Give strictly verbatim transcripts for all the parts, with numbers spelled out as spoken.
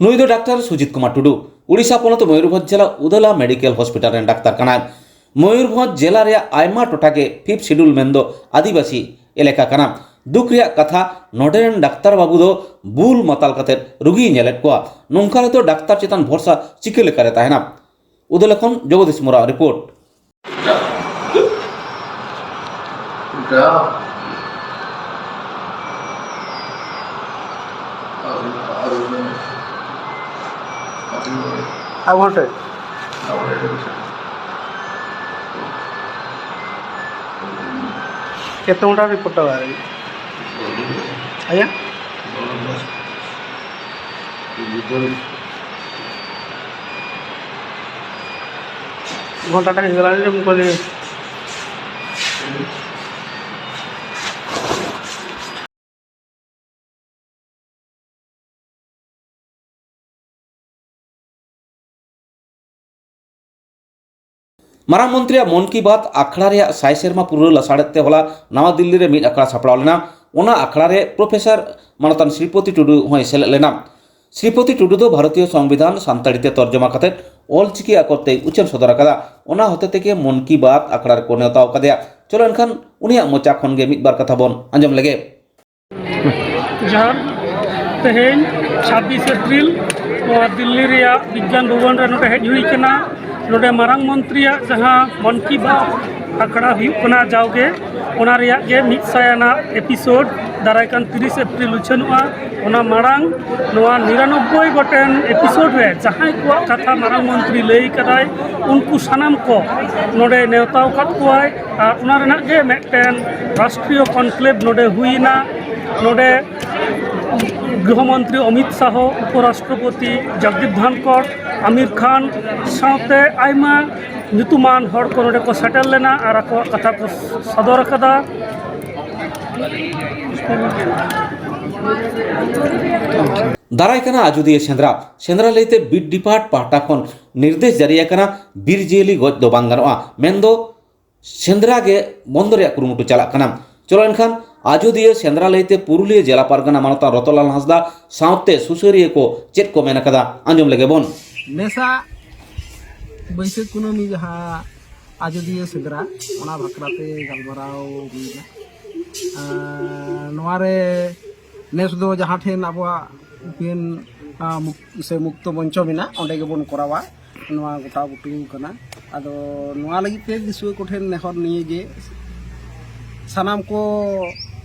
ᱱᱩᱭ ᱫᱚ ᱰᱟᱠᱛᱟᱨ ᱥᱩᱡᱤᱛ ᱠᱩᱢᱟᱨ ᱴᱩᱰᱩ, ᱳᱰᱤᱥᱟ ᱯᱚᱱᱚᱛ ᱢᱚᱭᱩᱨᱵᱷᱚᱸᱡᱽ ᱡᱮᱞᱟ ᱩᱫᱟᱞᱟ ᱢᱮᱰᱤᱠᱮᱞ ᱦᱚᱥᱯᱤᱴᱟᱞ ᱨᱮᱱ ᱰᱟᱠᱛᱟᱨ ᱠᱟᱱᱟᱭ᱾ ᱢᱚᱭᱩᱨᱵᱷᱚᱸᱡᱽ ᱡᱮᱞᱟ ᱨᱮᱭᱟᱜ ᱟᱭᱢᱟ ᱴᱚᱴᱷᱟ ᱜᱮ ᱯᱷᱤᱯᱛᱷ ᱥᱤᱰᱩᱞ ᱢᱮᱱᱫᱚ ᱟᱹᱫᱤᱵᱟᱹᱥᱤ ᱮᱞᱟᱠᱟ ᱠᱟᱱᱟ᱾ ᱫᱩᱠ ᱨᱮᱭᱟᱜ ᱠᱟᱛᱷᱟ, ᱱᱚᱰᱮ ᱨᱮᱱ ᱰᱟᱠᱛᱟᱨ ᱵᱟᱹᱵᱩ ᱫᱚ ᱵᱩᱞ ᱢᱟᱛᱟᱞ ᱠᱟᱛᱮ ᱨᱩᱜᱤᱭ ᱧᱮᱞᱮᱫ ᱠᱚᱣᱟ᱾ ᱱᱚᱝᱠᱟ ᱨᱮᱫᱚ ᱰᱟᱠᱛᱟᱨ ᱪᱮᱛᱟᱱ ᱵᱷᱚᱨᱥᱟ ᱪᱤᱠᱟᱹ ᱞᱮᱠᱟᱨᱮ ᱛᱟᱦᱮᱱᱟ? ᱩᱫᱟᱞᱟ ᱠᱷᱚᱱ ᱡᱚᱜᱚᱫᱤᱥ ᱢᱩᱨᱟᱜ ᱨᱤᱯᱳᱨᱴ᱾ ଆଉ ଘଣ୍ଟେ? କେତେ ଘଣ୍ଟା ରିପୋର୍ଟ ବାହାରିବ? ଆଜ୍ଞା? ଘଣ୍ଟାଟା ହେଇଗଲାଣି ଯେ ମୁଁ କହିଲି। ᱢᱟᱨᱟᱝ ᱢᱚᱱᱛᱨᱤᱭᱟᱜ ᱢᱚᱱ ᱠᱤ ᱵᱟᱛ ᱟᱠᱷᱲᱟ ᱨᱮᱭᱟᱜ ᱥᱟᱭ ᱥᱮᱨᱢᱟ ᱯᱩᱨᱟᱹᱣ ᱞᱟᱥᱟᱲᱦᱮᱫ ᱛᱮ ᱦᱚᱞᱟ ᱱᱟᱣᱟ ᱫᱤᱞᱞᱤ ᱨᱮ ᱢᱤᱫ ᱟᱠᱷᱲᱟ ᱥᱟᱯᱲᱟᱣ ᱞᱮᱱᱟ᱾ ᱚᱱᱟ ᱟᱠᱷᱲᱟ ᱨᱮ ᱯᱨᱚᱯᱷᱮᱥᱚᱨ ᱢᱟᱱᱚᱛᱟᱱ ᱥᱨᱤᱯᱚᱛᱤ ᱴᱩᱰᱩ ᱦᱚᱸᱭ ᱥᱮᱞᱮᱫ ᱞᱮᱱᱟ᱾ ᱥᱨᱤᱯᱚᱛᱤ ᱴᱩᱰᱩ ᱫᱚ ᱵᱷᱟᱨᱚᱛᱤᱭᱚ ᱥᱚᱝᱵᱤᱫᱷᱟᱱ ᱥᱟᱱᱛᱟᱲᱤ ᱛᱮ ᱛᱚᱨᱡᱚᱢᱟ ᱠᱟᱛᱮ ᱚᱞ ᱪᱤᱠᱤ ᱟᱠᱚᱨ ᱛᱮᱭ ᱩᱪᱷᱟᱹᱱ ᱥᱚᱫᱚᱨ ᱟᱠᱟᱫᱟ᱾ ᱚᱱᱟ ᱦᱚᱛᱮ ᱛᱮᱜᱮ ᱢᱚᱱ ᱠᱤ ᱵᱟᱛ ᱟᱠᱷᱲᱟ ᱨᱮᱠᱚ ᱱᱮᱣᱛᱟ ᱟᱠᱟᱫᱮᱭᱟ᱾ ᱪᱚᱞᱚ ᱮᱱᱠᱷᱟᱱ ᱩᱱᱤᱭᱟᱜ ᱢᱚᱪᱟ ᱠᱷᱚᱱ ᱜᱮ ᱢᱤᱫ ᱵᱟᱨ ᱠᱟᱛᱷᱟ ᱵᱚᱱ ᱟᱸᱡᱚᱢ ᱞᱮᱜᱮ᱾ ᱡᱚᱦᱟᱨ᱾ ᱛᱮᱦᱮᱧ ᱪᱷᱟᱵᱵᱤᱥ ᱮᱯᱨᱤᱞ ᱱᱚᱣᱟ ᱫᱤᱞᱞᱤ ᱨᱮᱭᱟᱜ ᱵᱤᱜᱽᱜᱟᱱ ᱵᱷᱚᱵᱚᱱ ᱨᱮ ᱱᱚᱰᱮ ᱦᱮᱡ ᱦᱩᱭ ᱠᱟᱱᱟ᱾ ᱱᱚᱰᱮ ᱢᱟᱨᱟᱝ ᱢᱚᱱᱛᱨᱤᱭᱟᱜ ᱡᱟᱦᱟᱸ ᱢᱚᱱ ᱠᱤ ᱵᱟᱛ ᱟᱠᱷᱲᱟ ᱦᱩᱭᱩᱜ ᱠᱟᱱᱟ ᱡᱟᱣᱜᱮ, ᱚᱱᱟ ᱨᱮᱭᱟᱜ ᱜᱮ ᱢᱤᱫ ᱥᱟᱭ ᱟᱱᱟᱜ ᱮᱯᱤᱥᱳᱰ ᱫᱟᱨᱟᱭ ᱠᱟᱱ ᱛᱤᱨᱤᱥ ᱮᱯᱨᱤᱞ ᱩᱪᱷᱟᱹᱱᱚᱜᱼᱟ᱾ ᱚᱱᱟ ᱢᱟᱲᱟᱝ ᱱᱚᱣᱟ ᱱᱤᱨᱟᱱᱚᱵᱵᱳᱭ ᱜᱚᱴᱮᱱ ᱮᱯᱤᱥᱳᱰ ᱨᱮ ᱡᱟᱦᱟᱸᱭ ᱠᱚᱣᱟᱜ ᱠᱟᱛᱷᱟ ᱢᱟᱨᱟᱝ ᱢᱚᱱᱛᱨᱤ ᱞᱟᱹᱭ ᱠᱟᱫᱟᱭ, ᱩᱱᱠᱩ ᱥᱟᱱᱟᱢ ᱠᱚ ᱱᱚᱰᱮ ᱱᱮᱣᱛᱟ ᱟᱠᱟᱫ ᱠᱚᱣᱟᱭ᱾ ᱟᱨ ᱚᱱᱟ ᱨᱮᱱᱟᱜ ᱜᱮ ᱢᱤᱫᱴᱮᱱ ᱨᱟᱥᱴᱨᱤᱭᱚ ᱠᱚᱱᱠᱞᱮᱵᱽ ᱱᱚᱰᱮ ᱦᱩᱭᱮᱱᱟ᱾ ᱱᱚᱰᱮ ᱜᱨᱤᱦᱚ ᱢᱚᱱᱛᱨᱤ ᱚᱢᱤᱛ ᱥᱟᱦᱚ, ᱩᱯᱚᱨᱟᱥᱴᱨᱚᱯᱚᱛᱤ ᱡᱚᱜᱽᱫᱤᱯ ᱫᱷᱟᱱᱠᱚᱨ, ᱟᱢᱤᱨ ᱠᱷᱟᱱ ᱥᱟᱶᱛᱮ ᱟᱭᱢᱟ ᱧᱩᱛᱩᱢᱟᱱ ᱦᱚᱲ ᱠᱚ ᱱᱚᱰᱮ ᱠᱚ ᱥᱮᱴᱮᱨ ᱞᱮᱱᱟ ᱟᱨ ᱟᱠᱚᱣᱟᱜ ᱠᱟᱛᱷᱟ ᱠᱚ ᱥᱚᱫᱚᱨ ᱟᱠᱟᱫᱟ᱾ ᱫᱟᱨᱟᱭ ᱠᱟᱱᱟ ᱟᱡᱚᱫᱤᱭᱟᱹ ᱥᱮᱸᱫᱽᱨᱟ᱾ ᱥᱮᱸᱫᱽᱨᱟ ᱞᱟᱹᱭᱛᱮ ᱵᱤᱴ ᱰᱤᱯᱟᱨᱴ ᱯᱟᱦᱴᱟ ᱠᱷᱚᱱ ᱱᱤᱨᱫᱮᱥ ᱡᱟᱹᱨᱤ ᱟᱠᱟᱱᱟ, ᱵᱤᱨ ᱡᱤᱭᱟᱹᱞᱤ ᱜᱚᱡ ᱫᱚ ᱵᱟᱝ ᱜᱟᱱᱚᱜᱼᱟ, ᱢᱮᱱᱫᱚ ᱥᱮᱸᱫᱽᱨᱟ ᱜᱮ ᱵᱚᱱᱫᱚ ᱨᱮᱭᱟᱜ ᱠᱩᱨᱩᱢᱩᱴᱩ ᱪᱟᱞᱟᱜ ᱠᱟᱱᱟ᱾ ᱪᱚᱞᱚ ᱮᱱᱠᱷᱟᱱ ᱟᱡᱚᱫᱤᱭᱟᱹ ᱥᱮᱸᱫᱽᱨᱟ ᱞᱟᱹᱭᱛᱮ ᱯᱩᱨᱩᱞᱤᱭᱟᱹ ᱡᱮᱞᱟ ᱯᱟᱨᱜᱟᱱᱟ ᱢᱟᱱᱚᱛᱟᱱ ᱨᱚᱛᱚᱱᱞᱟᱞ ᱦᱟᱸᱥᱫᱟ ᱥᱟᱶᱛᱮ ᱥᱩᱥᱟᱹᱨᱤᱭᱟᱹ ᱠᱚ ᱪᱮᱫ ᱠᱚ ᱢᱮᱱ ᱟᱠᱟᱫᱟ, ᱟᱸᱡᱚᱢ ᱞᱮᱜᱮ ᱵᱚᱱ᱾ ᱱᱮᱥᱟᱜ ᱵᱟᱹᱭᱥᱟᱹᱠᱷ ᱠᱩᱱᱟᱹᱢᱤ ᱡᱟᱦᱟᱸ ᱟᱡᱚᱫᱤᱭᱟᱹ ᱥᱮᱸᱫᱽᱨᱟ, ᱚᱱᱟ ᱵᱟᱠᱷᱨᱟᱛᱮ ᱜᱟᱞᱢᱟᱨᱟᱣ ᱦᱩᱭᱱᱟ᱾ ᱟᱨ ᱱᱚᱣᱟᱨᱮ ᱱᱮᱥ ᱫᱚ ᱡᱟᱦᱟᱸ ᱴᱷᱮᱱ ᱟᱵᱚᱣᱟᱜ ᱩᱯᱮᱱ, ᱟ, ᱢᱩᱠ-, ᱥᱮ ᱢᱩᱠᱛᱚ ᱢᱚᱧᱪᱚ ᱢᱮᱱᱟᱜ, ᱚᱸᱰᱮ ᱜᱮᱵᱚᱱ ᱠᱚᱨᱟᱣᱟ᱾ ᱱᱚᱣᱟ ᱜᱚᱴᱟ ᱵᱩᱴᱟᱹ ᱠᱟᱱᱟ᱾ ᱟᱫᱚ ᱱᱚᱣᱟ ᱞᱟᱹᱜᱤᱫ ᱛᱮ ᱫᱤᱥᱩᱣᱟᱹ ᱠᱚᱴᱷᱮᱱ ᱱᱮᱦᱚᱨ ᱱᱤᱭᱟᱹ ᱜᱮ, ᱥᱟᱱᱟᱢ ᱠᱚ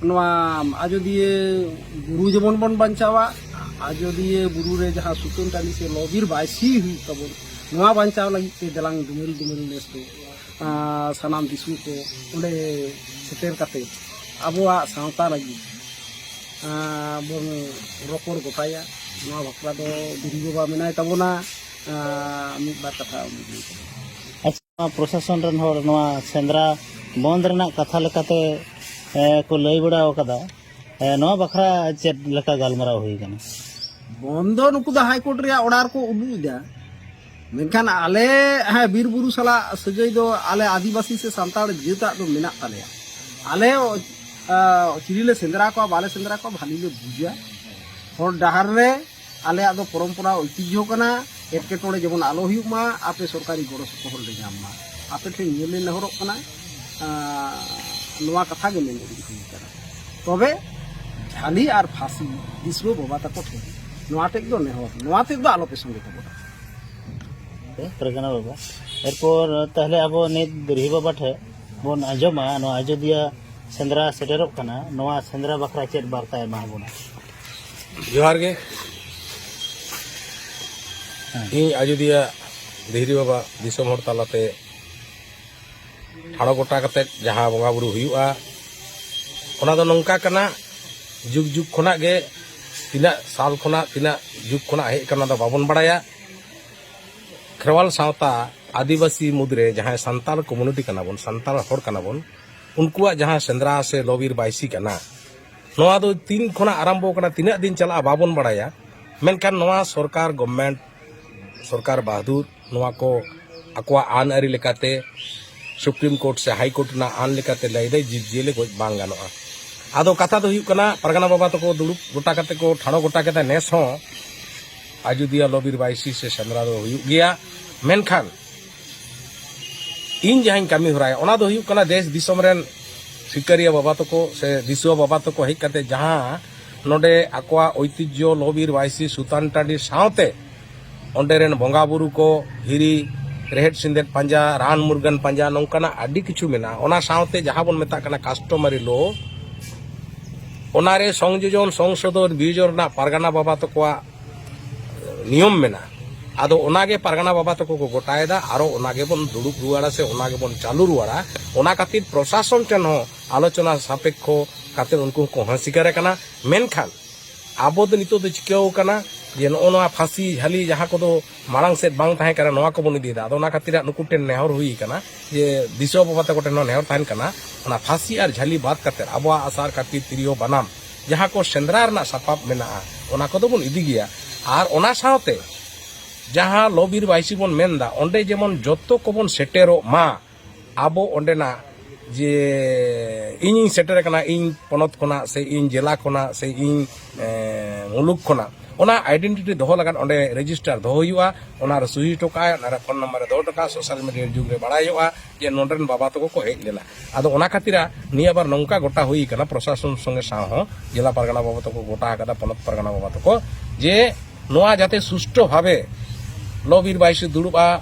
ᱱᱚᱣᱟ ᱟᱡᱚᱫᱤᱭᱟᱹ ᱵᱩᱨᱩ ᱡᱮᱢᱚᱱ ᱵᱚᱱ ᱵᱟᱧᱪᱟᱣᱟ, ᱟᱡᱚᱫᱤᱭᱟᱹ ᱵᱩᱨᱩ ᱨᱮ ᱡᱟᱦᱟᱸ ᱥᱩᱛᱟᱹᱱ ᱴᱟᱺᱰᱤ ᱥᱮ ᱞᱚᱵᱤᱨ ᱵᱟᱭᱥᱤ ᱦᱩᱭᱩᱜ ᱛᱟᱵᱚᱱ, ᱱᱚᱣᱟ ᱵᱟᱧᱪᱟᱣ ᱞᱟᱹᱜᱤᱫ ᱛᱮ ᱫᱮᱞᱟᱝ ᱫᱩᱢᱮᱞ ᱫᱩᱢᱮᱞ ᱱᱮᱥ ᱫᱚ, ᱟᱸ, ᱥᱟᱱᱟᱢ ᱫᱤᱥᱩᱣᱟᱹ ᱠᱚ ᱚᱸᱰᱮ ᱥᱮᱴᱮᱨ ᱠᱟᱛᱮ ᱟᱵᱚᱣᱟᱜ ᱥᱟᱶᱛᱟ ᱞᱟᱹᱜᱤᱫ, ᱟᱸ, ᱵᱚᱱ ᱨᱚᱯᱚᱲ ᱜᱚᱴᱟᱭᱟ᱾ ᱱᱚᱣᱟ ᱵᱟᱠᱷᱨᱟ ᱫᱚ ᱫᱤᱨᱤ ᱵᱟᱵᱟ ᱢᱮᱱᱟᱭ ᱛᱟᱵᱚᱱᱟ, ᱟᱸ, ᱢᱤᱫ ᱵᱟᱨ ᱠᱟᱛᱷᱟ ᱩᱱᱤ ᱞᱟᱹᱭ ᱛᱟᱵᱚᱱᱟ᱾ ᱟᱪᱪᱷᱟ, ᱱᱚᱣᱟ ᱯᱨᱚᱥᱟᱥᱚᱱ ᱨᱮᱱ ᱦᱚᱲ ᱱᱚᱣᱟ ᱥᱮᱸᱫᱽᱨᱟ ᱵᱚᱱᱫ ᱨᱮᱱᱟᱜ ᱠᱟᱛᱷᱟ ᱞᱮᱠᱟᱛᱮ, ᱮ, ᱠᱚ ᱞᱟᱹᱭ ᱵᱟᱲᱟ ᱟᱠᱟᱫᱟ, ᱮ, ᱱᱚᱣᱟ ᱵᱟᱠᱷᱨᱟ ᱪᱮᱫ ᱞᱮᱠᱟ ᱜᱟᱞᱢᱟᱨᱟᱣ ᱦᱩᱭ ᱟᱠᱟᱱᱟ? ᱵᱚᱱᱫᱚ ᱱᱩᱠᱩ ᱫᱚ ᱦᱟᱭᱠᱳᱨᱴ ᱨᱮᱭᱟᱜ ᱚᱰᱟᱨ ᱠᱚ ᱩᱫᱩᱜ ᱮᱫᱟ, ᱢᱮᱱᱠᱷᱟᱱ ᱟᱞᱮ, ᱦᱮᱸ, ᱵᱤᱨ ᱵᱩᱨᱩ ᱥᱟᱞᱟᱜ ᱥᱟᱹᱜᱟᱹᱭ ᱫᱚ ᱟᱞᱮ ᱟᱹᱫᱤᱵᱟᱹᱥᱤ ᱥᱮ ᱥᱟᱱᱛᱟᱲ ᱡᱟᱹᱛᱟᱜ ᱫᱚ ᱢᱮᱱᱟᱜ ᱛᱟᱞᱮᱭᱟ᱾ ᱟᱞᱮ, ᱟ, ᱪᱤᱞᱤ ᱞᱮ ᱥᱮᱸᱫᱽᱨᱟ ᱠᱚᱣᱟ, ᱵᱟᱞᱮ ᱥᱮᱸᱫᱽᱨᱟ ᱠᱚᱣᱟ, ᱵᱷᱟᱞᱤ ᱞᱮ ᱵᱩᱡᱟ᱾ ᱦᱚᱨ ᱰᱟᱦᱟᱨ ᱨᱮ ᱟᱞᱮᱭᱟᱜ ᱫᱚ ᱯᱚᱨᱚᱢᱯᱚᱨᱟ ᱳᱭᱛᱤᱡᱽᱡᱷᱚ ᱠᱟᱱᱟ, ᱮᱴᱠᱮᱴᱚᱬᱮ ᱡᱮᱢᱚᱱ ᱟᱞᱚ ᱦᱩᱭᱩᱜ ᱢᱟ, ᱟᱯᱮ ᱥᱚᱨᱠᱟᱨᱤ ᱜᱚᱲᱚ ᱥᱚᱯᱚᱦᱚᱫ ᱞᱮ ᱧᱟᱢ ᱢᱟ, ᱟᱯᱮ ᱴᱷᱮᱱ ᱱᱤᱭᱟᱹ ᱞᱮ ᱱᱮᱦᱚᱨᱚᱜ ᱠᱟᱱᱟ᱾ ᱟᱸ, ᱱᱚᱣᱟ ᱠᱟᱛᱷᱟ ᱜᱮ ᱢᱮᱱ ᱩᱰᱩᱠ ᱦᱩᱭ ᱠᱟᱱᱟ᱾ ᱛᱚᱵᱮ ᱡᱷᱟᱹᱞᱤ ᱟᱨ ᱯᱷᱟᱹᱥᱤ ᱫᱤᱥᱩᱣᱟᱹ ᱵᱟᱵᱟ ᱛᱟᱠᱚ ᱴᱷᱮᱱ ᱱᱚᱣᱟ ᱛᱮᱫ ᱫᱚ ᱱᱮᱦᱚᱨ, ᱱᱚᱣᱟ ᱛᱮᱫ ᱫᱚ ᱟᱞᱚ ᱯᱮ ᱥᱚᱸᱜᱮ ᱛᱟᱵᱚᱱᱟ᱾ ᱯᱟᱨᱜᱟᱱᱟ ᱵᱟᱵᱟ, ᱮᱨᱯᱚᱨ ᱛᱟᱦᱞᱮ ᱟᱵᱚ ᱱᱤᱛ ᱫᱤᱨᱦᱤ ᱵᱟᱵᱟ ᱴᱷᱮᱱ ᱵᱚᱱ ᱟᱸᱡᱚᱢᱟ, ᱱᱚᱣᱟ ᱟᱡᱚᱫᱤᱭᱟᱹ ᱥᱮᱸᱫᱽᱨᱟ ᱥᱮᱴᱮᱨᱚᱜ ᱠᱟᱱᱟ, ᱱᱚᱣᱟ ᱥᱮᱸᱫᱽᱨᱟ ᱵᱟᱠᱷᱨᱟ ᱪᱮᱫ ᱵᱟᱨᱛᱟᱭ ᱮᱢᱟ ᱵᱚᱱᱟ? ᱡᱚᱦᱟᱨ ᱜᱮ᱾ ᱦᱮᱸ᱾ ᱤᱧ ᱟᱡᱚᱫᱤᱭᱟᱹ ᱫᱤᱦᱨᱤ ᱵᱟᱵᱟ ᱫᱤᱥᱚᱢ ᱦᱚᱲ ᱛᱟᱞᱟᱛᱮ ᱴᱷᱟᱲᱚ ᱜᱚᱴᱟ ᱠᱟᱛᱮᱫ ᱡᱟᱦᱟᱸ ᱵᱚᱸᱜᱟ ᱵᱩᱨᱩ ᱦᱩᱭᱩᱜᱼᱟ, ᱚᱱᱟ ᱫᱚ ᱱᱚᱝᱠᱟ ᱠᱟᱱᱟ, ᱡᱩᱜᱽ ᱡᱩᱜᱽ ᱠᱷᱚᱱᱟᱜ ᱜᱮ, ᱛᱤᱱᱟᱹᱜ ᱥᱟᱞ ᱠᱷᱚᱱᱟᱜ, ᱛᱤᱱᱟᱹᱜ ᱡᱩᱜᱽ ᱠᱷᱚᱱᱟᱜ ᱦᱮᱡ ᱟᱠᱟᱱᱟ, ᱚᱱᱟ ᱫᱚ ᱵᱟᱵᱚᱱ ᱵᱟᱲᱟᱭᱟ᱾ ᱠᱷᱮᱨᱣᱟᱞ ᱥᱟᱶᱛᱟ ᱟᱹᱫᱤᱵᱟᱹᱥᱤ ᱢᱩᱫᱽᱨᱮ ᱡᱟᱦᱟᱸᱭ ᱥᱟᱱᱛᱟᱲ ᱠᱚᱢᱩᱱᱤᱴᱤ ᱠᱟᱱᱟ ᱵᱚᱱ, ᱥᱟᱱᱛᱟᱲ ᱦᱚᱲ ᱠᱟᱱᱟ ᱵᱚᱱ, ᱩᱱᱠᱩᱣᱟᱜ ᱡᱟᱦᱟᱸ ᱥᱮᱸᱫᱽᱨᱟ ᱥᱮ ᱞᱚᱵᱤᱨ ᱵᱟᱭᱥᱤ ᱠᱟᱱᱟ, ᱱᱚᱣᱟ ᱫᱚ ᱛᱤᱱ ᱠᱷᱚᱱᱟᱜ ᱟᱨᱟᱢᱵᱚ ᱠᱟᱱᱟ, ᱛᱤᱱᱟᱹᱜ ᱫᱤᱱ ᱪᱟᱞᱟᱜᱼᱟ, ᱵᱟᱵᱚᱱ ᱵᱟᱲᱟᱭᱟ᱾ ᱢᱮᱱᱠᱷᱟᱱ ᱱᱚᱣᱟ ᱥᱚᱨᱠᱟᱨ, ᱜᱚᱵᱷᱢᱮᱱᱴ, ᱥᱚᱨᱠᱟᱨ ᱵᱟᱦᱟᱫᱩᱨ ᱱᱚᱣᱟ ᱠᱚ ᱟᱠᱚᱣᱟᱜ ᱟᱹᱱ ᱟᱹᱨᱤ ᱞᱮᱠᱟᱛᱮ, ᱥᱩᱯᱨᱤᱢ ᱠᱳᱨᱴ ᱥᱮ ᱦᱟᱭ ᱠᱳᱨᱴ ᱨᱮᱱᱟᱜ ᱟᱹᱱ ᱞᱮᱠᱟᱛᱮ ᱞᱟᱹᱭ ᱮᱫᱟᱭ, ᱡᱤᱵᱽ ᱡᱤᱭᱟᱹᱞᱤ ᱜᱚᱡ ᱵᱟᱝ ᱜᱟᱱᱚᱜᱼᱟ᱾ ᱟᱫᱚ ᱠᱟᱛᱷᱟ ᱫᱚ ᱦᱩᱭᱩᱜ ᱠᱟᱱᱟ, ᱯᱟᱨᱜᱟᱱᱟ ᱵᱟᱵᱟ ᱛᱟᱠᱚ ᱫᱩᱲᱩᱵ ᱜᱚᱴᱟ ᱠᱟᱛᱮ ᱠᱚ ᱴᱷᱟᱲᱚ ᱜᱚᱴᱟ ᱠᱮᱫᱟ, ᱱᱮᱥ ᱦᱚᱸ ᱟᱡᱚᱫᱤᱭᱟᱹ ᱞᱚᱵᱤᱨ ᱵᱟᱭᱥᱤ ᱥᱮ ᱥᱮᱸᱫᱽᱨᱟ ᱫᱚ ᱦᱩᱭᱩᱜ ᱜᱮᱭᱟ᱾ ᱢᱮᱱᱠᱷᱟᱱ ᱤᱧ ᱡᱟᱦᱟᱸᱧ ᱠᱟᱹᱢᱤ ᱦᱚᱨᱟᱭᱟ, ᱚᱱᱟ ᱫᱚ ᱦᱩᱭᱩᱜ ᱠᱟᱱᱟ ᱫᱮᱥ ᱫᱤᱥᱚᱢ ᱨᱮᱱ ᱥᱤᱠᱟᱹᱨᱤᱭᱟᱹ ᱵᱟᱵᱟ ᱛᱟᱠᱚ ᱥᱮ ᱫᱤᱥᱩᱣᱟᱹ ᱵᱟᱵᱟ ᱛᱟᱠᱚ ᱦᱮᱡ ᱠᱟᱛᱮ ᱡᱟᱦᱟᱸ ᱱᱚᱰᱮ ᱟᱠᱚᱣᱟᱜ ᱳᱭᱛᱤᱡᱽᱡᱷᱚ ᱞᱚᱵᱤᱨ ᱵᱟᱭᱥᱤ ᱥᱩᱛᱟᱱ ᱴᱟᱺᱰᱤ ᱥᱟᱶᱛᱮ ᱚᱸᱰᱮ ᱨᱮᱱ ᱵᱚᱸᱜᱟ ᱵᱩᱨᱩ ᱠᱚ, ᱦᱤᱨᱤ, ᱨᱮᱦᱮᱫ ᱥᱤᱸᱫᱮᱫ ᱯᱟᱸᱡᱟ, ᱨᱟᱱ ᱢᱩᱨᱜᱟᱹᱱ ᱯᱟᱸᱡᱟ, ᱱᱚᱝᱠᱟᱱᱟᱜ ᱟᱹᱰᱤ ᱠᱤᱪᱷᱩ ᱢᱮᱱᱟᱜᱼᱟ᱾ ᱚᱱᱟ ᱥᱟᱶᱛᱮ ᱡᱟᱦᱟᱸ ᱵᱚᱱ ᱢᱮᱛᱟᱜ ᱠᱟᱱᱟ customary law, ᱚᱱᱟᱨᱮ ᱥᱚᱝᱡᱳᱡᱚᱱ, ᱥᱚᱝᱥᱳᱫᱷᱚᱱ, ᱵᱤᱭᱳᱡᱚᱱ ᱨᱮᱱᱟᱜ ᱯᱟᱨᱜᱟᱱᱟ ᱵᱟᱵᱟ ᱛᱟᱠᱚᱣᱟᱜ ᱱᱤᱭᱚᱢ ᱢᱮᱱᱟᱜᱼᱟ᱾ ᱟᱫᱚ ᱚᱱᱟᱜᱮ ᱯᱟᱨᱜᱟᱱᱟ ᱵᱟᱵᱟ ᱛᱟᱠᱚ ᱠᱚ ᱜᱚᱴᱟᱭᱮᱫᱟ, ᱟᱨᱚ ᱚᱱᱟᱜᱮ ᱵᱚᱱ ᱫᱩᱲᱩᱵ ᱨᱩᱣᱟᱹᱲᱟ ᱥᱮ ᱚᱱᱟᱜᱮ ᱵᱚᱱ ᱪᱟᱹᱞᱩ ᱨᱩᱣᱟᱹᱲᱟ᱾ ᱚᱱᱟ ᱠᱷᱟᱹᱛᱤᱨ ᱯᱨᱚᱥᱟᱥᱚᱱ ᱴᱷᱮᱱ ᱦᱚᱸ ᱟᱞᱳᱪᱚᱱᱟ ᱥᱟᱯᱮᱠᱠᱷᱚ ᱠᱟᱛᱮ ᱩᱱᱠᱩ ᱦᱚᱸᱠᱚ ᱦᱟᱹᱥᱤᱠᱟᱨ ᱟᱠᱟᱱᱟ᱾ ᱢᱮᱱᱠᱷᱟᱱ ᱟᱵᱚ ᱫᱚ ᱱᱤᱛᱚᱜ ᱫᱚ ᱪᱤᱠᱟᱹᱣ ᱠᱟᱱᱟ ᱡᱮ ᱱᱚᱜᱼᱚ ᱱᱚᱣᱟ ᱯᱷᱟᱹᱥᱤ ᱡᱷᱟᱹᱞᱤ ᱡᱟᱦᱟᱸ ᱠᱚᱫᱚ ᱢᱟᱲᱟᱝ ᱥᱮᱫ ᱵᱟᱝ ᱛᱟᱦᱮᱸ ᱠᱟᱱᱟ, ᱱᱚᱣᱟ ᱠᱚᱵᱚᱱ ᱤᱫᱤᱭᱮᱫᱟ᱾ ᱟᱫᱚ ᱚᱱᱟ ᱠᱷᱟᱹᱛᱤᱨ ᱦᱟᱸᱜ ᱱᱩᱠᱩ ᱴᱷᱮᱱ ᱱᱮᱦᱚᱨ ᱦᱩᱭ ᱠᱟᱱᱟ ᱡᱮ ᱫᱤᱥᱩᱣᱟᱹ ᱵᱟᱵᱟ ᱛᱟᱠᱚ ᱴᱷᱮᱱ ᱦᱚᱸ ᱱᱮᱦᱚᱨ ᱛᱟᱦᱮᱱ ᱠᱟᱱᱟ, ᱚᱱᱟ ᱯᱷᱟᱹᱥᱤ ᱟᱨ ᱡᱷᱟᱹᱞᱤ ᱵᱟᱫ ᱠᱟᱛᱮ ᱟᱵᱚᱣᱟᱜ ᱟᱥᱟᱨ, ᱠᱟᱹᱯᱤ, ᱛᱤᱨᱭᱳ, ᱵᱟᱱᱟᱢ, ᱡᱟᱦᱟᱸ ᱠᱚ ᱥᱮᱸᱫᱽᱨᱟ ᱨᱮᱱᱟᱜ ᱥᱟᱯᱟᱵ ᱢᱮᱱᱟᱜᱼᱟ, ᱚᱱᱟ ᱠᱚᱫᱚ ᱵᱚᱱ ᱤᱫᱤ ᱜᱮᱭᱟ᱾ ᱟᱨ ᱚᱱᱟ ᱥᱟᱶᱛᱮ ᱡᱟᱦᱟᱸ ᱞᱚ ᱵᱤᱨ ᱵᱟᱭᱥᱤ ᱵᱚᱱ ᱢᱮᱱᱫᱟ, ᱚᱸᱰᱮ ᱡᱮᱢᱚᱱ ᱡᱚᱛᱚ ᱠᱚᱵᱚᱱ ᱥᱮᱴᱮᱨᱚᱜ ᱢᱟ, ᱟᱵᱚ ᱚᱸᱰᱮᱱᱟᱜ ᱡᱮ ᱤᱧᱤᱧ ᱥᱮᱴᱮᱨ ᱟᱠᱟᱱᱟ, ᱤᱧ ᱯᱚᱱᱚᱛ ᱠᱷᱚᱱᱟᱜ ᱥᱮ ᱤᱧ ᱡᱮᱞᱟ ᱠᱷᱚᱱᱟᱜ ᱥᱮ ᱤᱧ, ᱮ, ᱢᱩᱞᱩᱠ ᱠᱷᱚᱱᱟᱜ, ᱚᱱᱟ ᱟᱭᱰᱮᱱᱴᱤᱴᱤ ᱫᱚᱦᱚ ᱞᱟᱜᱟᱫ ᱚᱸᱰᱮ ᱨᱮᱡᱤᱥᱴᱟᱨ ᱫᱚᱦᱚ ᱦᱩᱭᱩᱜᱼᱟ, ᱚᱱᱟ ᱨᱮ ᱥᱩᱦᱤ ᱦᱚᱴᱚ ᱠᱟᱜᱼᱟᱭ, ᱚᱱᱟ ᱨᱮ ᱯᱷᱳᱱ ᱱᱟᱢᱵᱟᱨ ᱨᱮ ᱫᱚᱦᱚ ᱦᱚᱴᱚ ᱠᱟᱜᱼᱟ, ᱥᱳᱥᱟᱞ ᱢᱤᱰᱤᱭᱟ ᱡᱩᱜᱽ ᱨᱮ ᱵᱟᱲᱟᱭᱚᱜᱼᱟ ᱡᱮ ᱱᱚᱸᱰᱮ ᱨᱮᱱ ᱵᱟᱵᱟ ᱛᱟᱠᱚ ᱠᱚ ᱦᱮᱡ ᱞᱮᱱᱟ᱾ ᱟᱫᱚ ᱚᱱᱟ ᱠᱷᱟᱹᱛᱤᱨᱟᱜ ᱱᱤᱭᱟᱹ ᱵᱟᱨ ᱱᱚᱝᱠᱟ ᱜᱚᱴᱟ ᱦᱩᱭ ᱠᱟᱱᱟ, ᱯᱨᱚᱥᱟᱥᱚᱱ ᱥᱚᱸᱜᱮ ᱥᱟᱶ ᱦᱚᱸ ᱡᱮᱞᱟ ᱯᱟᱨᱜᱟᱱᱟ ᱵᱟᱵᱟ ᱛᱟᱠᱚ ᱜᱚᱴᱟ ᱟᱠᱟᱫᱟ, ᱯᱚᱱᱚᱛ ᱯᱟᱨᱜᱟᱱᱟ ᱵᱟᱵᱟ ᱛᱟᱠᱚ, ᱡᱮ ᱱᱚᱣᱟ ᱡᱟᱛᱮ ᱥᱩᱥᱴᱷᱚ ᱵᱷᱟᱵᱮ ᱞᱚ ᱵᱤᱨ ᱵᱟᱭᱥᱤ ᱫᱩᱲᱩᱵᱼᱟ,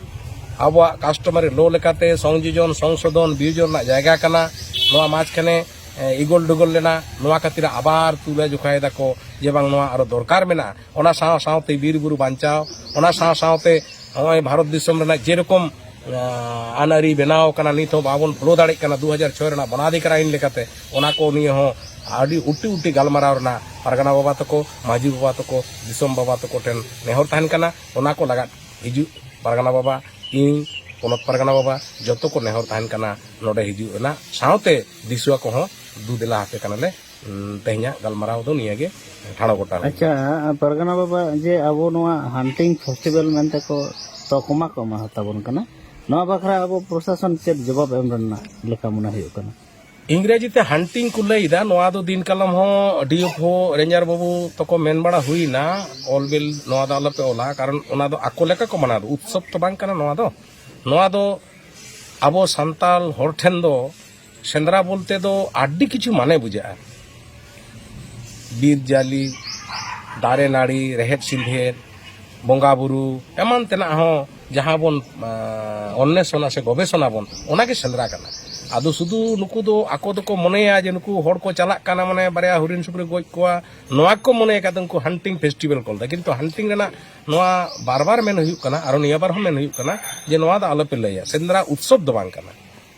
ᱟᱵᱚᱣᱟᱜ customary law ᱞᱮᱠᱟᱛᱮ ᱥᱚᱝᱡᱳᱡᱚᱱ, ᱥᱚᱝᱥᱳᱫᱷᱚᱱ, ᱵᱤᱭᱳᱡᱚᱱ ᱨᱮᱱᱟᱜ ᱡᱟᱭᱜᱟ ᱠᱟᱱᱟ᱾ ᱱᱚᱣᱟ ᱢᱟᱡᱽᱠᱷᱟᱱᱮ, ᱮ, ᱤᱜᱚᱞ ᱰᱩᱜᱚᱞ ᱞᱮᱱᱟ, ᱱᱚᱣᱟ ᱠᱷᱟᱹᱛᱤᱨ ᱟᱵᱟᱨ ᱛᱩᱞᱟᱹ ᱡᱚᱠᱷᱟᱭ ᱫᱟᱠᱚ ᱡᱮ ᱵᱟᱝ ᱱᱚᱣᱟ ᱟᱨᱚ ᱫᱚᱨᱠᱟᱨ ᱢᱮᱱᱟᱜᱼᱟ᱾ ᱚᱱᱟ ᱥᱟᱶ ᱥᱟᱶᱛᱮ ᱵᱤᱨ ᱵᱩᱨᱩ ᱵᱟᱧᱪᱟᱣ, ᱚᱱᱟ ᱥᱟᱶ ᱥᱟᱶᱛᱮ ᱱᱚᱜᱼᱚᱭ ᱵᱷᱟᱨᱚᱛ ᱫᱤᱥᱚᱢ ᱨᱮᱱᱟᱜ ᱡᱮᱨᱚᱠᱚᱢ, ᱟᱸ, ᱟᱹᱱ ᱟᱹᱨᱤ ᱵᱮᱱᱟᱣ ᱠᱟᱱᱟ, ᱱᱤᱛ ᱦᱚᱸ ᱵᱟᱵᱚᱱ ᱯᱷᱚᱞᱳ ᱫᱟᱲᱮᱭᱟᱜ ᱠᱟᱱᱟ ᱫᱩ ᱦᱟᱡᱟᱨ ᱪᱷᱚᱭ ᱨᱮᱱᱟᱜ ᱵᱚᱱᱟᱫᱷᱤᱠᱟᱨ ᱟᱹᱭᱤᱱ ᱞᱮᱠᱟᱛᱮ, ᱚᱱᱟ ᱠᱚ ᱱᱤᱭᱮ ᱦᱚᱸ ᱟᱹᱰᱤ ᱩᱴᱤ ᱩᱴᱤ ᱜᱟᱞᱢᱟᱨᱟᱣ ᱨᱮᱱᱟᱜ ᱯᱟᱨᱜᱟᱱᱟ ᱵᱟᱵᱟ ᱛᱟᱠᱚ, ᱢᱟᱹᱡᱷᱤ ᱵᱟᱵᱟ ᱛᱟᱠᱚ, ᱫᱤᱥᱚᱢ ᱵᱟᱵᱟ ᱛᱟᱠᱚ ᱴᱷᱮᱱ ᱱᱮᱦᱚᱨ ᱛᱟᱦᱮᱱ ᱠᱟᱱᱟ᱾ ᱚᱱᱟ ᱠᱚ ᱞᱟᱜᱟᱫ ᱦᱤᱡᱩᱜ ᱯᱟᱨᱜᱟᱱᱟ ᱵᱟᱵᱟ, ᱤᱧ ᱯᱚᱱᱚᱛ ᱯᱟᱨᱜᱟᱱᱟ ᱵᱟᱵᱟ ᱡᱚᱛᱚ ᱠᱚ ᱱᱮᱦᱚᱨ ᱛᱟᱦᱮᱱ ᱠᱟᱱᱟ ᱱᱚᱰᱮ ᱦᱤᱡᱩᱜ ᱨᱮᱱᱟᱜ, ᱥᱟᱶᱛᱮ ᱫᱤᱥᱩᱣᱟ ᱠᱚᱦᱚᱸ ᱫᱩ ᱫᱮᱞᱟ ᱟᱯᱮ ᱠᱟᱱᱟᱞᱮ᱾ ᱩᱸ, ᱛᱮᱦᱮᱧᱟᱜ ᱜᱟᱞᱢᱟᱨᱟᱣ ᱫᱚ ᱱᱤᱭᱟᱹ ᱜᱮ ᱴᱷᱟᱲᱚ ᱜᱚᱴᱟ ᱦᱩᱭ ᱟᱪᱪᱷᱟ, ᱮᱱᱟ᱾ ᱯᱟᱨᱜᱟᱱᱟ ᱵᱟᱵᱟ, ᱡᱮ ᱟᱵᱚ ᱱᱚᱣᱟ ᱦᱟᱱᱴᱤᱝ ᱯᱷᱮᱥᱴᱤᱵᱷᱮᱞ ᱢᱮᱱᱛᱮ ᱠᱚ ᱛᱚᱠᱢᱟ ᱠᱚ ᱮᱢᱟ ᱛᱟᱵᱚᱱ ᱠᱟᱱᱟ, ᱱᱚᱣᱟ ᱵᱟᱠᱷᱨᱟ ᱟᱵᱚ ᱯᱨᱚᱥᱟᱥᱚᱱ ᱪᱮᱫ ᱡᱚᱵᱟᱵ ᱮᱢ ᱨᱮᱱᱟᱜ ᱞᱮᱠᱟ ᱢᱚᱱᱮ ᱦᱩᱭᱩᱜ ᱠᱟᱱᱟ? ᱤᱝᱨᱮᱡᱤ ᱛᱮ ᱦᱟᱱᱴᱤᱝ ᱠᱚ ᱞᱟᱹᱭ ᱮᱫᱟ, ᱱᱚᱣᱟ ᱫᱚ ᱫᱤᱱ ᱠᱟᱞᱚᱢ ᱦᱚᱸ ᱰᱤ ᱮᱯᱷ ᱳ ᱨᱮᱧᱡᱟᱨ ᱵᱟᱹᱵᱩ ᱛᱟᱠᱚ ᱢᱮᱱ ᱵᱟᱲᱟ ᱦᱩᱭᱱᱟ, ᱚᱞ ᱵᱤᱞ ᱱᱚᱣᱟ ᱫᱚ ᱟᱞᱚᱯᱮ ᱚᱞᱟ, ᱠᱟᱨᱚᱱ ᱚᱱᱟ ᱫᱚ ᱟᱠᱚ ᱞᱮᱠᱟ ᱠᱚ ᱢᱟᱱᱟᱣ ᱮᱫᱟ, ᱩᱛᱥᱚᱵ ᱛᱚ ᱵᱟᱝ ᱠᱟᱱᱟ ᱱᱚᱣᱟ ᱫᱚ᱾ ᱱᱚᱣᱟ ᱫᱚ ᱟᱵᱚ ᱥᱟᱱᱛᱟᱲ ᱦᱚᱲ ᱴᱷᱮᱱ ᱫᱚ ᱥᱮᱸᱫᱽᱨᱟ ᱵᱚᱞᱛᱮ ᱫᱚ ᱟᱹᱰᱤ ᱠᱤᱪᱷᱩ ᱢᱟᱱᱮ ᱵᱩᱡᱷᱟᱹᱜᱼᱟ᱾ ᱵᱤᱨ ᱡᱟᱹᱞᱤ, ᱫᱟᱨᱮ ᱱᱟᱹᱲᱤ, ᱨᱮᱦᱮᱫ ᱥᱤᱸᱫᱷᱮᱫ, ᱵᱚᱸᱜᱟ ᱵᱩᱨᱩ ᱮᱢᱟᱱ ᱛᱮᱱᱟᱜ ᱦᱚᱸ ᱡᱟᱦᱟᱸ ᱵᱚᱱ, ᱟᱸ, ᱚᱱᱱᱮᱥᱚᱱᱟ ᱥᱮ ᱜᱚᱵᱮᱥᱚᱱᱟ ᱵᱚᱱ, ᱚᱱᱟᱜᱮ ᱥᱮᱸᱫᱽᱨᱟ ᱠᱟᱱᱟ᱾ ᱟᱫᱚ ᱥᱩᱫᱷᱩ ᱱᱩᱠᱩ ᱫᱚ ᱟᱠᱚ ᱫᱚᱠᱚ ᱢᱚᱱᱮᱭᱟ ᱡᱮ ᱱᱩᱠᱩ ᱦᱚᱲ ᱠᱚ ᱪᱟᱞᱟᱜ ᱠᱟᱱᱟ, ᱢᱟᱱᱮ ᱵᱟᱨᱭᱟ ᱦᱚᱨᱤᱱ ᱥᱩᱠᱨᱤ ᱜᱚᱡ ᱠᱚᱣᱟ, ᱱᱚᱣᱟ ᱠᱚ ᱢᱚᱱᱮ ᱠᱟᱛᱮ ᱩᱱᱠᱩ ᱦᱟᱱᱴᱤᱝ ᱯᱷᱮᱥᱴᱤᱵᱷᱮᱞ ᱠᱚ ᱞᱮᱫᱟ᱾ ᱠᱤᱱᱛᱩ ᱦᱟᱱᱴᱤᱝ ᱨᱮᱱᱟᱜ ᱱᱚᱣᱟ ᱵᱟᱨ ᱵᱟᱨ ᱢᱮᱱ ᱦᱩᱭᱩᱜ ᱠᱟᱱᱟ, ᱟᱨᱚ ᱱᱤᱭᱟᱹ ᱵᱟᱨ ᱦᱚᱸ ᱢᱮᱱ ᱦᱩᱭᱩᱜ ᱠᱟᱱᱟ ᱡᱮ ᱱᱚᱣᱟ ᱫᱚ ᱟᱞᱚᱯᱮ ᱞᱟᱹᱭᱟ, ᱥᱮᱸᱫᱽᱨᱟ ᱩᱛᱥᱚᱵ ᱫᱚ ᱵᱟᱝ ᱠᱟᱱᱟ᱾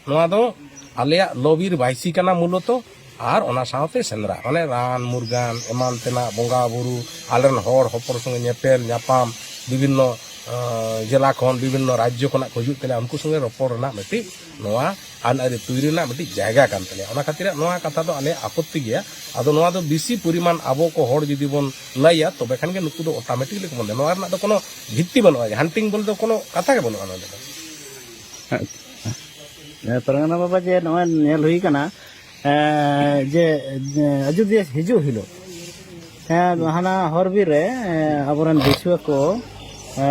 ᱱᱚᱣᱟ ᱫᱚ ᱟᱞᱮᱭᱟᱜ ᱞᱚᱵᱤᱨ ᱵᱟᱭᱥᱤ ᱠᱟᱱᱟ ᱢᱩᱞᱚᱛᱚ, ᱟᱨ ᱚᱱᱟ ᱥᱟᱶᱛᱮ ᱥᱮᱸᱫᱽᱨᱟ, ᱢᱟᱱᱮ ᱨᱟᱱ ᱢᱩᱨᱜᱟᱱ ᱮᱢᱟᱱ ᱛᱮᱱᱟᱜ, ᱵᱚᱸᱜᱟ ᱵᱩᱨᱩ, ᱟᱞᱮᱨᱮᱱ ᱦᱚᱲ ᱦᱚᱯᱚᱱ ᱥᱚᱸᱜᱮ ᱧᱮᱯᱮᱞ ᱧᱟᱯᱟᱢ, ᱵᱤᱵᱷᱤᱱᱱᱚ, ᱟᱸ, ᱡᱮᱞᱟ ᱠᱷᱚᱱ, ᱵᱤᱵᱷᱤᱱᱱᱚ ᱨᱟᱡᱽᱡᱚ ᱠᱷᱚᱱᱟᱜ ᱠᱚ ᱦᱤᱡᱩᱜ ᱛᱟᱞᱮᱭᱟ, ᱩᱱᱠᱩ ᱥᱚᱸᱜᱮ ᱨᱚᱯᱚᱲ ᱨᱮᱱᱟᱜ ᱢᱤᱫᱴᱤᱡ ᱱᱚᱣᱟ ᱟᱹᱱ ᱟᱹᱨᱤ ᱛᱩᱭᱨᱤ ᱨᱮᱱᱟᱜ ᱢᱤᱫᱴᱤᱡ ᱡᱟᱭᱜᱟ ᱠᱟᱱ ᱛᱟᱞᱮᱭᱟ᱾ ᱚᱱᱟ ᱠᱷᱟᱹᱛᱤᱨᱟᱜ ᱱᱚᱣᱟ ᱠᱟᱛᱷᱟ ᱫᱚ ᱟᱞᱮᱭᱟᱜ ᱟᱯᱚᱛᱛᱤ ᱜᱮᱭᱟ᱾ ᱟᱫᱚ ᱱᱚᱣᱟ ᱫᱚ ᱵᱮᱥᱤ ᱯᱚᱨᱤᱢᱟᱱ ᱟᱵᱚ ᱠᱚ ᱦᱚᱲ ᱡᱩᱫᱤ ᱵᱚᱱ ᱞᱟᱹᱭᱟ, ᱛᱚᱵᱮ ᱠᱷᱟᱱ ᱜᱮ ᱱᱩᱠᱩ ᱫᱚ ᱚᱴᱳᱢᱮᱴᱤᱠᱞᱤ ᱠᱚ ᱢᱚᱱᱮᱭᱟ᱾ ᱱᱚᱣᱟ ᱨᱮᱱᱟᱜ ᱫᱚ ᱠᱳᱱᱳ ᱵᱷᱤᱛᱛᱤ ᱵᱟᱹᱱᱩᱜᱼᱟ, ᱦᱟᱱᱴᱤᱝ ᱵᱚᱞᱛᱮ ᱫᱚ ᱠᱳᱱᱳ ᱠᱟᱛᱷᱟ ᱜᱮ ᱵᱟᱹᱱᱩᱜᱼᱟ ᱱᱚᱰᱮ ᱫᱚ᱾ ᱮ, ᱯᱟᱨᱜᱟᱱᱟ ᱵᱟᱵᱟ, ᱡᱮ ᱱᱚᱜᱼᱚᱭ ᱧᱮᱞ ᱦᱩᱭ ᱠᱟᱱᱟ, ᱮ, ᱡᱮ, ᱡᱮ ᱟᱡᱚᱫᱤᱭᱟᱹ ᱦᱤᱡᱩᱜ ᱦᱤᱞᱳᱜ, ᱦᱮᱸ, ᱦᱟᱱᱟ ᱦᱚᱨ ᱵᱤᱨ ᱨᱮ, ᱮ, ᱟᱵᱚᱨᱮᱱ ᱫᱤᱥᱩᱣᱟᱹ ᱠᱚ, ᱮ,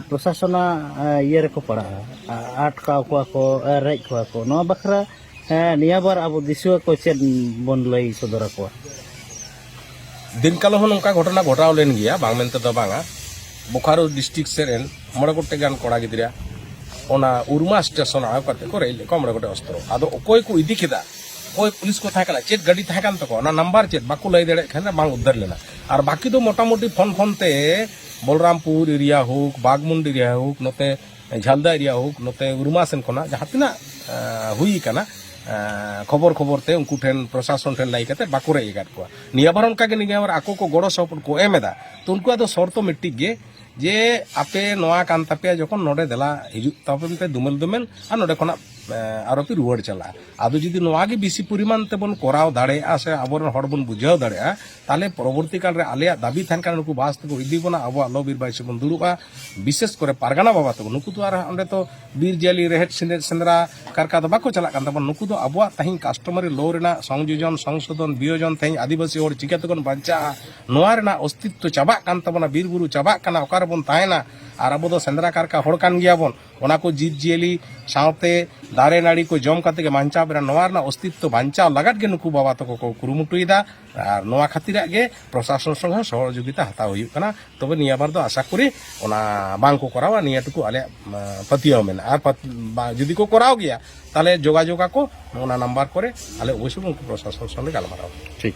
ᱯᱨᱚᱥᱟᱥᱚᱱᱟᱜ, ᱮ, ᱤᱭᱟᱹ ᱨᱮᱠᱚ ᱯᱟᱲᱟᱜᱼᱟ, ᱟ- ᱟᱴᱠᱟᱣ ᱠᱚᱣᱟ ᱠᱚ, ᱮ, ᱨᱮᱡ ᱠᱚᱣᱟ ᱠᱚ᱾ ᱱᱚᱣᱟ ᱵᱟᱠᱷᱨᱟ, ᱮ, ᱱᱤᱭᱟᱹ ᱵᱟᱨ ᱟᱵᱚ ᱫᱤᱥᱩᱣᱟᱹ ᱠᱚ ᱪᱮᱫ ᱵᱚᱱ ᱞᱟᱹᱭ ᱥᱚᱫᱚᱨ ᱟᱠᱚᱣᱟ? ᱫᱤᱱ ᱠᱟᱞᱚᱢ ᱦᱚᱸ ᱱᱚᱝᱠᱟ ᱜᱷᱚᱴᱚᱱᱟ ᱜᱷᱚᱴᱟᱣ ᱞᱮᱱ ᱜᱮᱭᱟ, ᱵᱟᱝ ᱢᱮᱱᱛᱮ ᱫᱚ ᱵᱟᱝᱟ᱾ ᱵᱳᱠᱟᱨᱳ ᱰᱤᱥᱴᱨᱤᱠᱴ ᱥᱮᱫ ᱨᱮᱱ ᱢᱚᱬᱮ ᱜᱚᱴᱮᱡ ᱜᱟᱱ ᱠᱚᱲᱟ ᱜᱤᱫᱽᱨᱟᱹ ᱚᱱᱟ ᱩᱨᱢᱟ ᱥᱴᱮᱥᱚᱱ ᱟᱬᱜᱚ ᱠᱟᱛᱮ ᱠᱚ ᱨᱮᱡ ᱞᱮᱫ ᱠᱚᱣᱟ ᱢᱚᱬᱮ ᱜᱚᱴᱮᱡ ᱚᱥᱛᱨᱚ᱾ ᱟᱫᱚ ᱚᱠᱚᱭ ᱠᱚ ᱤᱫᱤ ᱠᱮᱫᱟ, ᱚᱠᱚᱭ ᱯᱩᱞᱤᱥ ᱠᱚ ᱛᱟᱦᱮᱸ ᱠᱟᱱᱟ, ᱪᱮᱫ ᱜᱟᱹᱰᱤ ᱛᱟᱦᱮᱸ ᱠᱟᱱ ᱛᱟᱠᱚᱣᱟ, ᱚᱱᱟ ᱱᱟᱢᱵᱟᱨ ᱪᱮᱫ ᱵᱟᱠᱚ ᱞᱟᱹᱭ ᱫᱟᱲᱮᱭᱟᱜ ᱠᱷᱟᱱ ᱵᱟᱝ ᱩᱫᱽᱫᱷᱟᱨ ᱞᱮᱱᱟ᱾ ᱟᱨ ᱵᱟᱹᱠᱤ ᱫᱚ ᱢᱚᱴᱟᱢᱩᱴᱤ ᱯᱷᱳᱱ ᱯᱷᱳᱱ ᱛᱮ ᱵᱚᱞᱨᱟᱢᱯᱩᱨ ᱮᱨᱤᱭᱟ ᱦᱳᱠ, ᱵᱟᱜᱽᱢᱩᱱᱰᱤ ᱮᱨᱤᱭᱟ ᱦᱳᱠ, ᱱᱚᱛᱮ ᱡᱷᱟᱞᱫᱟ ᱮᱨᱤᱭᱟ ᱦᱳᱠ, ᱱᱚᱛᱮ ᱩᱨᱢᱟ ᱥᱮᱱ ᱠᱷᱚᱱᱟᱜ ᱡᱟᱦᱟᱸ ᱛᱤᱱᱟᱹᱜ, ᱮ, ᱦᱩᱭ ᱟᱠᱟᱱᱟ, ᱮ, ᱠᱷᱚᱵᱚᱨ ᱠᱷᱚᱵᱚᱨ ᱛᱮ ᱩᱱᱠᱩ ᱴᱷᱮᱱ, ᱯᱨᱚᱥᱟᱥᱚᱱ ᱴᱷᱮᱱ ᱞᱟᱹᱭ ᱠᱟᱛᱮ ᱵᱟᱠᱚ ᱨᱮᱡ ᱟᱠᱟᱫ ᱠᱚᱣᱟ᱾ ᱱᱤᱭᱟᱹ ᱵᱟᱨ ᱚᱱᱠᱟ ᱜᱮ, ᱱᱤᱭᱟᱹ ᱵᱟᱨ ᱟᱠᱚ ᱠᱚ ᱜᱚᱲᱚ ᱥᱚᱯᱚᱦᱚᱫ ᱠᱚ ᱮᱢ ᱮᱫᱟ᱾ ᱛᱚ ᱩᱱᱠᱩᱣᱟᱜ ᱫᱚ ᱥᱚᱨᱛᱚ ᱢᱤᱫᱴᱤᱡ ᱜᱮ, ᱡᱮ ᱟᱯᱮ ᱱᱚᱣᱟ ᱠᱟᱱ ᱛᱟᱯᱮᱭᱟ, ᱡᱚᱠᱷᱚᱱ ᱱᱚᱰᱮ ᱫᱮᱞᱟ ᱦᱤᱡᱩᱜ ᱛᱟᱵᱚᱱ ᱯᱮ ᱫᱩᱢᱮᱞ ᱫᱩᱢᱮᱞ, ᱟᱨ ᱱᱚᱰᱮ ᱠᱷᱚᱱᱟᱜ ᱮ, ᱟᱨᱚ ᱯᱮ ᱨᱩᱣᱟᱹᱲ ᱪᱟᱞᱟᱜᱼᱟ᱾ ᱟᱫᱚ ᱡᱩᱫᱤ ᱱᱚᱣᱟ ᱜᱮ ᱵᱮᱥᱤ ᱯᱚᱨᱤᱢᱟᱱ ᱛᱮᱵᱚᱱ ᱠᱚᱨᱟᱣ ᱫᱟᱲᱮᱭᱟᱜᱼᱟ ᱥᱮ ᱟᱵᱚᱨᱮᱱ ᱦᱚᱲ ᱵᱚᱱ ᱵᱩᱡᱷᱟᱹᱣ ᱫᱟᱲᱮᱭᱟᱜᱼᱟ, ᱛᱟᱦᱚᱞᱮ ᱯᱚᱨᱚᱵᱚᱨᱛᱤ ᱠᱟᱞ ᱨᱮ ᱟᱞᱮᱭᱟᱜ ᱫᱟᱹᱵᱤ ᱛᱟᱦᱮᱱ ᱠᱟᱱᱟ ᱱᱩᱠᱩ ᱵᱟᱥ ᱛᱮᱠᱚ ᱤᱫᱤ ᱵᱚᱱᱟ, ᱟᱵᱚᱣᱟᱜ ᱞᱚ ᱵᱤᱨ ᱵᱟᱭᱤᱥ ᱵᱚᱱ ᱫᱩᱲᱩᱵᱼᱟ᱾ ᱵᱤᱥᱮᱥ ᱠᱚᱨᱮ ᱯᱟᱨᱜᱟᱱᱟ ᱵᱟᱵᱟ ᱛᱟᱠᱚ, ᱱᱩᱠᱩ ᱫᱚ ᱟᱨ ᱚᱸᱰᱮ ᱛᱚ ᱵᱤᱨ ᱡᱤᱭᱟᱹᱞᱤ ᱨᱮᱦᱮᱫ ᱥᱮᱸᱫᱮᱫ ᱥᱮᱸᱫᱽᱨᱟ ᱠᱟᱨᱠᱟ ᱫᱚ ᱵᱟᱠᱚ ᱪᱟᱞᱟᱜ ᱠᱟᱱ ᱛᱟᱵᱚᱱᱟ᱾ ᱱᱩᱠᱩ ᱫᱚ ᱟᱵᱚᱣᱟᱜ ᱛᱮᱦᱮᱧ ᱠᱟᱥᱴᱚᱢᱟᱨᱤ ᱞᱚ ᱨᱮᱱᱟᱜ ᱥᱚᱝᱡᱳᱡᱚᱱ, ᱥᱚᱝᱥᱳᱫᱷᱚᱱ, ᱵᱤᱭᱳᱡᱚᱱ, ᱛᱮᱦᱮᱧ ᱟᱹᱫᱤᱵᱟᱹᱥᱤ ᱦᱚᱲ ᱪᱤᱠᱟᱹ ᱛᱮᱵᱚᱱ ᱵᱟᱧᱪᱟᱜᱼᱟ, ᱱᱚᱣᱟ ᱨᱮᱱᱟᱜ ᱚᱥᱛᱤᱛᱛᱚ ᱪᱟᱵᱟᱜ ᱠᱟᱱ ᱛᱟᱵᱚᱱᱟ, ᱵᱤᱨ ᱵᱩᱨᱩ ᱪᱟᱵᱟᱜ ᱠᱟᱱᱟ, ᱚᱠᱟ ᱨᱮᱵᱚᱱ ᱛᱟᱦᱮᱱᱟ? ᱟᱨ ᱟᱵᱚ ᱫᱚ ᱥᱮᱸᱫᱽᱨᱟ ᱠᱟᱨᱠᱟ ᱦᱚᱲ ᱠᱟᱱ ᱜᱮᱭᱟᱵᱚᱱ᱾ ᱚᱱᱟ ᱠᱚ ᱡᱤᱵᱽ ᱡᱤᱭᱟᱹᱞᱤ ᱥᱟᱶᱛᱮ ᱫᱟᱨᱮ ᱱᱟᱹᱲᱤ ᱠᱚ ᱡᱚᱢ ᱠᱟᱛᱮ ᱜᱮ ᱵᱟᱧᱪᱟᱣ ᱢᱮᱱᱟᱜᱼᱟ, ᱱᱚᱣᱟ ᱨᱮᱱᱟᱜ ᱚᱥᱛᱤᱛᱛᱚ ᱵᱟᱧᱪᱟᱣ ᱞᱟᱜᱟᱫ ᱜᱮ ᱱᱩᱠᱩ ᱵᱟᱵᱟ ᱛᱟᱠᱚ ᱠᱚ ᱠᱩᱨᱩᱢᱩᱴᱩᱭᱮᱫᱟ᱾ ᱟᱨ ᱱᱚᱣᱟ ᱠᱷᱟᱹᱛᱤᱨᱟᱜ ᱜᱮ ᱯᱨᱚᱥᱟᱥᱚᱱ ᱥᱚᱸᱜᱮ ᱥᱚᱦᱚᱡᱳᱜᱤᱛᱟ ᱦᱟᱛᱟᱣ ᱦᱩᱭᱩᱜ ᱠᱟᱱᱟ᱾ ᱛᱚᱵᱮ ᱱᱤᱭᱟᱹ ᱵᱟᱨ ᱫᱚ ᱟᱥᱟ ᱠᱚᱨᱤ ᱚᱱᱟ ᱵᱟᱝ ᱠᱚ ᱠᱚᱨᱟᱣᱟ, ᱱᱤᱭᱟᱹ ᱴᱩᱠᱩ ᱟᱞᱮᱭᱟᱜ, ᱟᱸ, ᱯᱟᱹᱛᱭᱟᱹᱣ ᱢᱮᱱᱟᱜᱼᱟ᱾ ᱟᱨ ᱯᱟᱹᱛ-, ᱵᱟ-, ᱡᱩᱫᱤ ᱠᱚ ᱠᱚᱨᱟᱣ ᱜᱮᱭᱟ, ᱛᱟᱦᱚᱞᱮ ᱡᱳᱜᱟᱡᱳᱜᱽ ᱟᱠᱚ ᱚᱱᱟ ᱱᱟᱢᱵᱟᱨ ᱠᱚᱨᱮ, ᱟᱞᱮ ᱚᱵᱚᱥᱥᱳᱭ ᱩᱱᱠᱩ ᱯᱨᱚᱥᱟᱥᱚᱱ ᱥᱚᱸᱜᱮ ᱜᱟᱞᱢᱟᱨᱟᱣ᱾ ᱴᱷᱤᱠ᱾